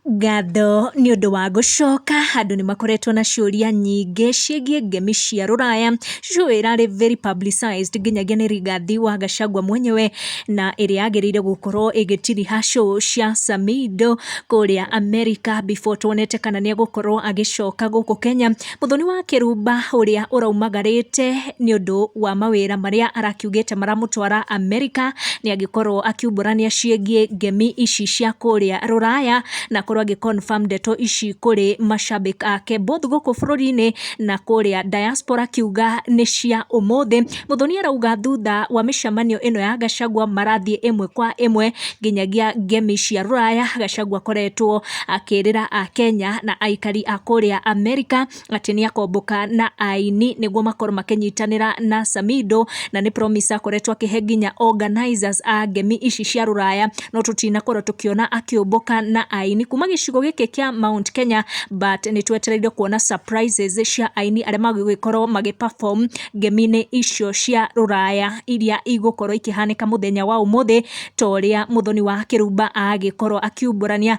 Ngatho nĩ ũndũ wa gũcoka, andũ nĩ makoretwo na ciũria nyingĩ ciĩgiĩ ngemi cia rũraya. Show ĩrarĩ very publicized nginyagia nĩ Rigathi wa Gachagua mwenyewe, na ĩrĩa yagĩrĩire gũkorwo ĩgĩtiriha show cia Samido kũrĩa America before tuonete kana nĩ egũkorwo agĩcoka gũkũ Kenya. Mũthoni wa Kĩrumba ũrĩa ũraumagarĩte nĩ ũndũ wa mawĩra marĩa arakiugĩte maramũtwara America, nĩ angĩkorwo akiumbũrania ciĩgiĩ ngemi ici cia kũrĩa rũraya, na akorwo agĩ confirm ndeto ici kũrĩ mashabik ake both gũkũ bũrũri-inĩ na kũrĩa diaspora, akiuga nĩ cia ũmũthĩ. Mũthoni arauga thutha wa mĩcemanio ĩno ya Gachagua marathiĩ ĩmwe kwa ĩmwe nginyagia ngemi cia rũraya. Gachagua akoretwo akĩrĩra akenya na aikari a kũrĩa America atĩ nĩ akombũka na aini nĩguo makorwo makĩnyitanĩra na Samido, na nĩ promise akoretwo akĩhe nginya organizers a ngemi ici cia rũraya, no tũtinakorwo tũkĩona akĩũmbũka na aini kuma gĩcigo gĩkĩ kĩa Mount Kenya, but nĩ twetereire kuona surprises cia aini arĩa magũgĩkorwo magĩ perform ngemi-inĩ icio cia rũraya iria igũkorwo ikĩhanĩka mũthenya wa ũmũthĩ, ta ũrĩa Mũthoni wa Kĩrumba agĩkorwo akiumbũrania.